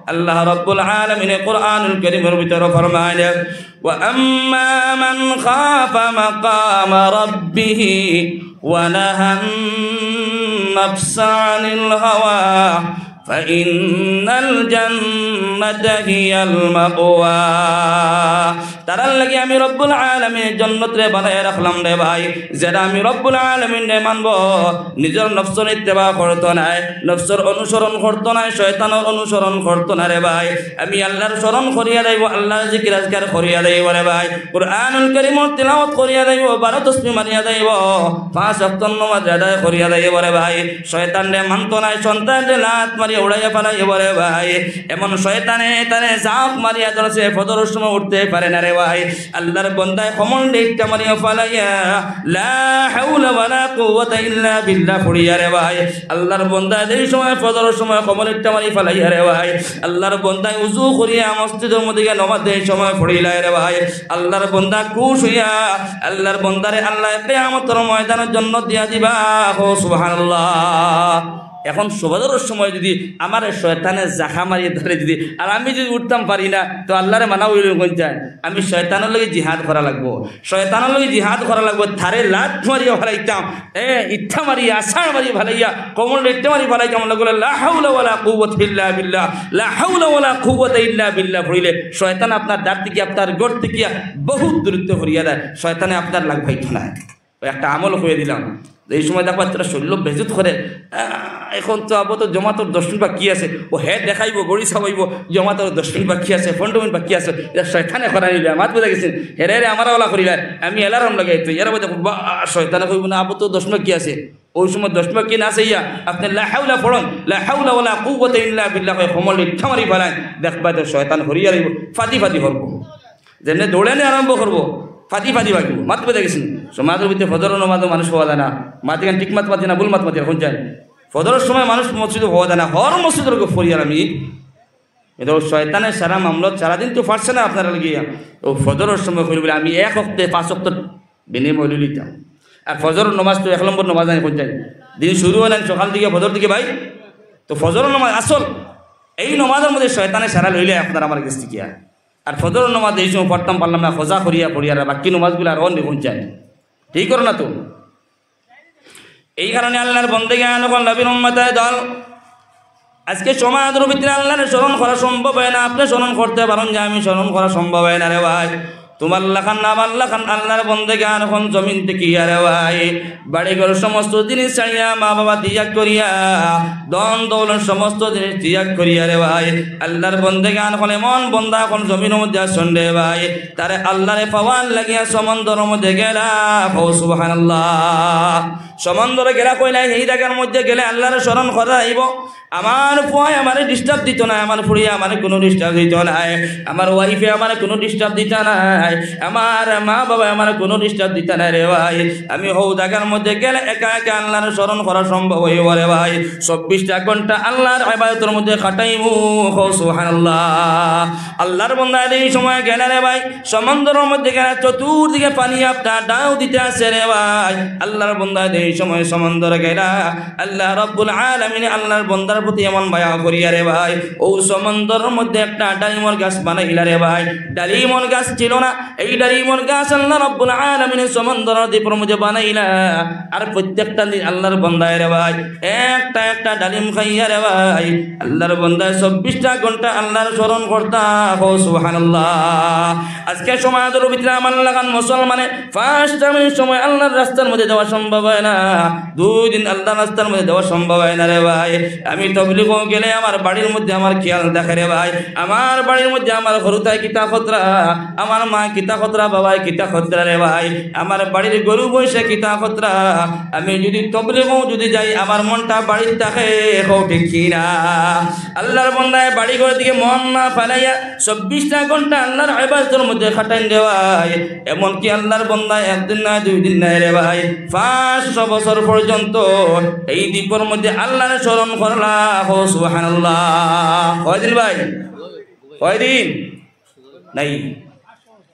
আল্লাহ রব্বুল আলামিনে কুরআনুল কারীমর ভিতরে ফরমাইন, "وأما من خاف مقام ربه ونهى النفس عن الهوى فإن الجنة هي المأوى।" তারার লাগি আমি রব্বুল আলামিন জন্নতরে বানাইয়া রাখলাম রে ভাই, যারা আমি রব্বুল আলামিনরে মানবো, নিজর নফসর ইত্তেবা করতো নায়, নফসর অনুসরণ করতো নায়, শয়তানর অনুসরণ করতো না রে ভাই। আমি আল্লার স্মরণ করিয়া যাইবো, আল্লার জিকির আজকার করিয়া যাইবো রে ভাই। কুরআনুল কারীমর তিলাওয়াত করিয়া যাইবো, বারো তসবিহ মারিয়া যাইবো, পাঁচ ওয়াক্ত নমাজ আদায় করিয়া যাইবো রে ভাই। শয়তানরে মানতো নায়, শয়তানরে লাত মারিয়া উড়াইয়া ফালাইবো রে ভাই। এমন শয়তানে তারে জাপ মারিয়া ধরছে, ফজরর সময় উঠতে পারে না রে ভাই, আল্লাহর বন্দায় কমল ডেকটা মারিয়া ফালাইয়া, লা হাওলা ওয়ালা কুওয়াতা ইল্লা বিল্লাহ পড়িয়া রে ভাই। আল্লাহর বন্দায় যেই সময় ফজরর সময় কমল একটা মারি ফালাইয়া রে ভাই, আল্লাহর বন্দায় উজু করিয়া মসজিদর মধ্যে গিয়া নমাজ যেই সময় পড়িলায় রে ভাই, আল্লাহর বন্দা খুশ হইয়া, আল্লাহর বন্দারে আল্লাহ কিয়ামতর ময়দানে জন্নত দিয়া দিবা। কও সুবহানাল্লাহ। এখন ফজরর সময় যদি আমারে শয়তানে জাখা মারিয়া ধরে যদি, আর আমি যদি উঠতাম পারি না, তো আল্লাহরে মানা অইল কোন যায়? আমি শয়তানর লগে জিহাদ করা লাগবো, শয়তানর লগে জিহাদ করা লাগবো, তারে লাত মারিয়া ফালাইতাম, এ, ইটা মারিয়া, আছাড় মারিয়া ফালাইয়া, কমল ইটা মারি ফালাইতাম, আল্লাহ বলে, "লা হাওলা ওয়ালা কুওয়াতা ইল্লা বিল্লাহ, লা হাওলা ওয়ালা কুওয়াতা ইল্লা বিল্লাহ" পড়িলে শয়তান আপনার দ্বার থাকি, আপনার ঘর থাকি বহুত দূরত্ব করিয়া দেয়, শয়তানে আপনার লাগ পাইতো না। ওই একটা আমল কইয়া দিলাম, যে এই সময় দেখবা তোরা শরীর বেজুত করে, আহ, এখন তো আবো তো জমাতর দশ মিনিট বাকি আছে, ও হে দেখাইবো, ঘড়ি চাবাইবো, জমাতর দশ মিনিট বাকি আছে, পনেরো মিনিট বাকি আছে, এটা শয়তানে করাই নিবে, আমার বুঝা গেছে, হেরে হেরে আমার ওলা করিলার, আমি অ্যালার্ম লাগাই তো, এরা দেখো, বা, শয়তানে কইবো না, আবো তো দশ মিনিট বাকি আছে, ওই সময় দশ মিনিট বাকি না চাইয়া, আপনি লা হাওলা পড়ুন, লা হাওলা ওয়ালা কুওয়াতা ইল্লা বিল্লাহ, কয় কমল ইটা মারি ফালাইন, দেখবা তো শয়তান হরিয়া রইব, ফাদি ফাদি হরব। যেমনে দৌড়ানি আরম্ভ করবো, ফাদি ফাদি ভাগিব, মাত বুঝা গেছে নি? সমাজর ভিতরে ফজর নমাজও মানুষ পাওয়া যায় না, মাতিখান ঠিক মাত মাতি না, ভুল মাত মাতি, এখন যায়। ফজরর সময় মানুষ মসজিদে পাওয়া যায় না, হর মসজিদর গো ফরিয়ার আমি। এটা ও শয়তানের সারা মামলা, সারাদিন তো ফাটছে না আপনারা লাগিয়া। ও ফজরর সময় করি বলে, "আমি এক অক্তে পাঁচ অক্ত বিনিময় লই লিতাম।" আর ফজরর নমাজ তো এক নম্বর নমাজ নাই, কোন যায়? দিন শুরু হয় না সকাল দিকে, ফজর দিকে ভাই। তো ফজরর নমাজ আসল, এই নমাজর মধ্যে শয়তানে সারা লইলে আপনার আমার গেছ থেকে। আর ফজরর নমাজ এই সময় পড়তাম পারলাম না, খোঁজা করিয়া পড়িয়া, আর বাকি নমাজগুলো আর অন্য কোন যায়? ঠিক করো না তো? এই কারণে আল্লাহর বন্দেগান, নবীর উম্মতের দল, আজকে সমাজর ভিতরে আল্লাহরে স্মরণ করা সম্ভব হয় না। আপনি স্মরণ করতে পারেন যে আমি স্মরণ করা সম্ভব হয় না রে ভাই। তোমার লাখান, আমার লাখান আল্লাহর বন্দেগান এখন জমিন থেকে, আরে ভাই, বাড়িঘর সমস্ত জিনিস ছাড়িয়া, মা বাবা ত্যাগ করিয়া, ধন দৌলত সমস্ত জিনিস ত্যাগ করিয়া রে ভাই, আল্লাহর বন্দেগান এখন এমন বন্দা এখন জমিনর মধ্যে আছইন রে ভাই, তারে আল্লাহরে পাওয়ার লাগিয়া সমুদ্রর মধ্যে গেলা। কও সুবহানাল্লাহ। সমুদ্রর গেলা কইলা, এই জাগার মধ্যে গেলে আল্লাহরে স্মরণ করা যাইব। আমার পুয়ায় আমারে disturb দিত না, আমার ফুড়িয়ে আমারে কোনো disturb দিত না, আমার ওয়াইফে আমারে কোনো disturb দিত না, আমার মা বাবা আমারে কোনো disturb দিত না রে ভাই। আমি হউ জাগার মধ্যে গেলে একা একা আল্লাহরে স্মরণ করা সম্ভব হইব রে ভাই। চব্বিশটা ঘন্টা আল্লাহর ইবাদতর মধ্যে কাটাইমু। কও সুবহানাল্লাহ। আল্লাহর বন্দা এই সময় গেলা রে ভাই, সমুদ্রর মধ্যে গেলা, চতুর্দিকে পানি আপনার ঢাউ দিতে আছে রে ভাই। আল্লাহর বন্দা এই সময় সমুদ্র গেলা, আল্লাহ রাব্বুল আলামিন আল্লাহর বন্দার প্রতি এমন মায়া করিয়া রে ভাই, ও সমুদ্রর মধ্যে একটা ডালিমর গাছ বানাইলা রে ভাই। ডালিমর গাছ ছিল না, এই ডালিমর গাছ আল্লাহ রাব্বুল আলামিন সমুদ্রর দ্বীপর মধ্যে বানাইলা। আর প্রত্যেকটা দিন আল্লাহর বন্দায় রে ভাই একটা একটা ডালিম খাইয়া রে ভাই, আল্লাহর বন্দায় চব্বিশটা ঘন্টা আল্লাহর স্মরণ করতা। কও সুবহানাল্লাহ। আজকে সমাজর ভিতরে আমার লাখান মুসলমানে পাঁচটা মিনিট সময় আল্লাহর রাস্তার মধ্যে দেওয়া সম্ভব হয় না, দুই দিন আল্লাহর রাস্তার মধ্যে দেওয়া সম্ভব হয় না রে ভাই। আমি তবলিগো গেলে আমার বাড়ির মধ্যে আমার খেয়াল থাকে রে ভাই, আমার বাড়ির মধ্যে আমার হুরুতায় কিতা খতরা, আমার মা কিতা খতরা, বাবায় কিতা খতরা রে ভাই, আমার বাড়ির গরু মহিষে কিতা খতরা। আমি যদি তবলিগো যদি যাই, আমার মনটা বাড়িত থাকে, কও ঠিক কি না? আল্লাহর বন্দায় বাড়ি ঘর দিকে মন না ফালাইয়া চব্বিশটা ঘন্টা আল্লাহর ইবাদতর মধ্যে কাটাইন রে ভাই। এমনকি আল্লাহর বন্দায় একদিন নায়, দুই দিন নায় রে ভাই, পাঁচশো বছর পর্যন্ত এই দ্বীপর মধ্যে আল্লাহরে স্মরণ করলা। কও সুবহানাল্লাহ। কয়দিন ভাই? কয়দিন? নাই।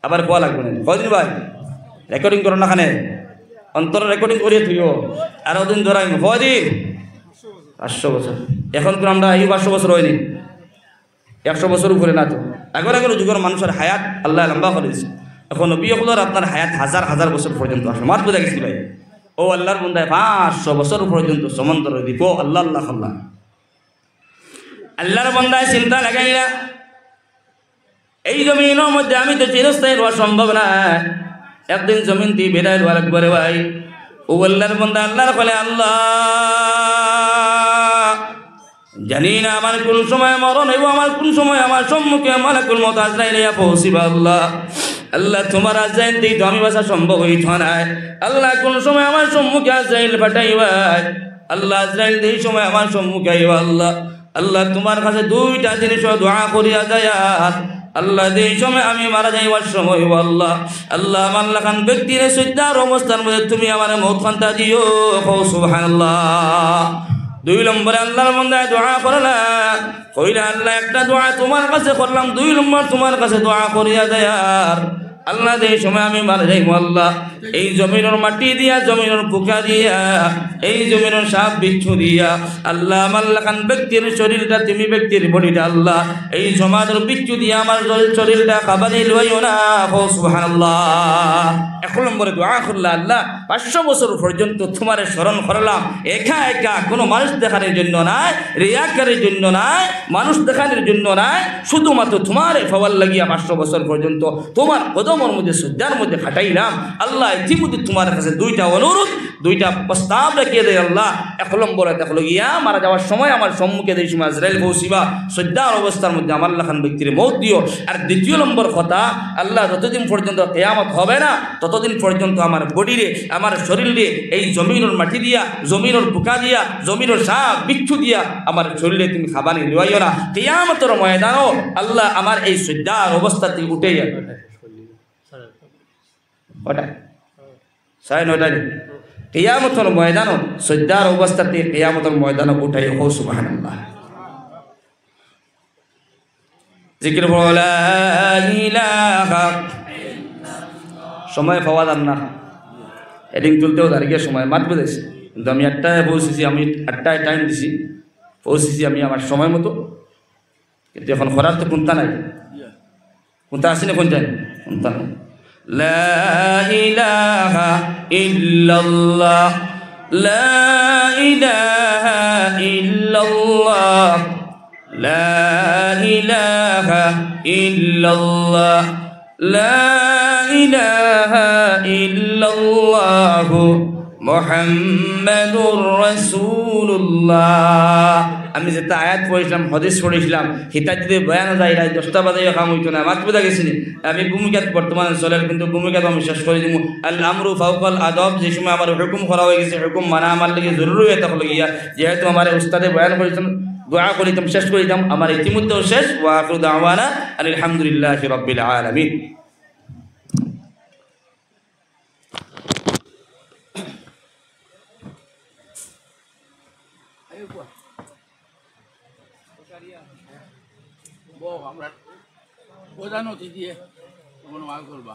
আবার কওয়া লাগবো না। কয়দিন ভাই? Recording করো না খানে। অন্তর recording করিয়া থইও। আর ওদিন ধরাই কয়দিন? পাঁচশো বছর। এখন কোন আমরা এই পাঁচশো বছর হয়নি? একশো বছর উপরে না তো। আগর আগর যুগর মানুষর হায়াত আল্লাহ লম্বা করে দিছে। এখন নবী অকলর আপনার হায়াত হাজার হাজার বছর পর্যন্ত আসে। মাত বুঝা গেছে ভাই? ও আল্লাহর বন্দায় পাঁচশো বছর পর্যন্ত সমুদ্র দ্বীপ, আল্লাহ, আল্লাহ, আল্লাহ। আল্লাহর বন্দায় চিন্তা লাগাইলা, এই জমিনর মধ্যে আমি তো চিরস্থায়ী রওয়া সম্ভব না, একদিন জমিন থাকি বিদায় লওয়া লাগবো রে ভাই। ও আল্লাহর বন্দা আল্লাহর কলে, আল্লাহ, জানি না আমার কোন সময় মরণ অইবো, আমার কোন সময় আমার সম্মুখে মালাকুল মউত আজরাইল আইয়া পৌঁছিবা। আল্লাহ, আল্লাহ, তোমার আজরাইল থাকি তো আমি বাঁচা সম্ভব অইতো নায়। আল্লাহ, কোন সময় আমার সম্মুখে আজরাইল পাঠাইবায়। আল্লাহ, আজরাইল যেই সময় আমার সম্মুখে আইবা, আল্লাহ, আল্লাহ, তোমার কাছে দুইটা জিনিসর দোয়া করিয়া যাইয়ার। আল্লাহ, যেই সময় আমি মারা যাইবার সময়, ও আল্লাহ, আল্লাহ, আমার লাখান ব্যক্তিরে সইজদার অবস্থার মধ্যে তুমি আমারে মউত খানটা দিও। কও সুবহানাল্লাহ। দুই নম্বরে আল্লাহর বান্দায় দোয়া করলা, কইলা, "আল্লাহ, একটা দোয়া তোমার কাছে করলাম, দুই নম্বর তোমার কাছে দোয়া করিয়া যাইয়ার।" আল্লাহ, যেই সময় আমি মারা যাইমু, আল্লাহ, এই জমিনর মাটি দিয়া, জমিনর পোকা দিয়া, এই জমিনর সাপ বিচ্ছু দিয়া, আল্লাহ, আমার লাখান ব্যক্তির শরীরটা, তুমি ব্যক্তির বডিটা, আল্লাহ, এই সমাজর বিচ্ছু দিয়া আমার শরীর, শরীরটা খাবানি লইও না। কও সুবহানাল্লাহ। এক নম্বরে দোয়া করলা, "আল্লাহ, পাঁচশো বছর পর্যন্ত তোমারে স্মরণ করলাম, একা একা, কোনো মানুষ দেখানির জন্য নায়, রিয়াকারির জন্য নায়, মানুষ দেখানির জন্য নায়, শুধুমাত্র তোমারে পাওয়ার লাগিয়া পাঁচশো বছর পর্যন্ত তোমার কদমর মধ্যে, সইজদার মধ্যে কাটাইলাম। আল্লাহ, ইতিমধ্যে তোমার কাছে দুইটা অনুরোধ, দুইটা প্রস্তাব রাখিয়া দেই আল্লাহ।" এক নম্বরে দেখলো গিয়া, মারা যাওয়ার সময় আমার সম্মুখে যেই সময় আজরাইল পৌঁছিবা, সইজদার অবস্থার মধ্যে আমার লাখান ব্যক্তিরে মউত দিও। আর দ্বিতীয় নম্বর কথা, আল্লাহ, যতদিন পর্যন্ত কিয়ামত হবে না, ততদিন পর্যন্ত আমার বডিরে, আমার শরীররে এই জমিনর মাটি দিয়া, জমিনর পোকা দিয়া, জমিনর সাপ বিচ্ছু দিয়া আমার শরীররে তুমি খাবানি লইও না। কিয়ামতর ময়দানও আল্লাহ আমার এই সইজদার অবস্থা থেকে উঠে যাবে। কটা? সাড়ে নয়টা নি? কিয়ামতর ময়দানও সইজদার অবস্থা থেকে কিয়ামতর ময়দানও উঠাই। কও সুবহানাল্লাহ। জিকির পড়ো, লা ইলাহা। সময় পাওয়া যার না, এদিন তুলতেও দাঁড়িয়ে সময় মাত বুঝেছি, কিন্তু আমি আটটায় পৌঁছেছি, আমি আটটায় টাইম দিছি, পৌঁছেছি আমি আমার সময় মতো, কিন্তু এখন করার তো কুন্তা নাই। কুন্তা আছে না, কুন্তা নাই? কুন্তা নাই। لا إله إلا الله، لا إله إلا الله، لا إله إلا الله، لا إله إلا الله، محمد رسول الله। আমি যেটা আয়াত পড়ছিলাম, হাদিস পড়ছিলাম, হিতা যদি বয়ান যায়, রাত দশটা বাজে কাম হইতো না। মাত বুঝা গেছে নি? আমি ভূমিকাত বর্তমানে চলের, কিন্তু ভূমিকাত আমি শেষ করে দিমু। আল আমরু ফাওকাল আদব, যে সময় আমার হুকুম করা হয়ে গেছে, হুকুম মানা আমার লাগি জরুরি হয়ে থাকলো গিয়া, যেহেতু আমার উস্তাদে বয়ান করেছেন, দোয়া করিতাম, শেষ করিতাম, আমার ইতিমধ্যেও শেষ। ওয়া আখিরু দাওয়ানা আনিল হামদুলিল্লাহি রাব্বিল আলামিন। বউ, আমরা প্রধান অতিথি দিয়ে কোনো মাল করবা।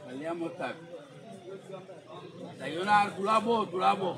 কালিয়া মোস্তাক। তাইও না আর ঘুরাবো, ঘুরাবো।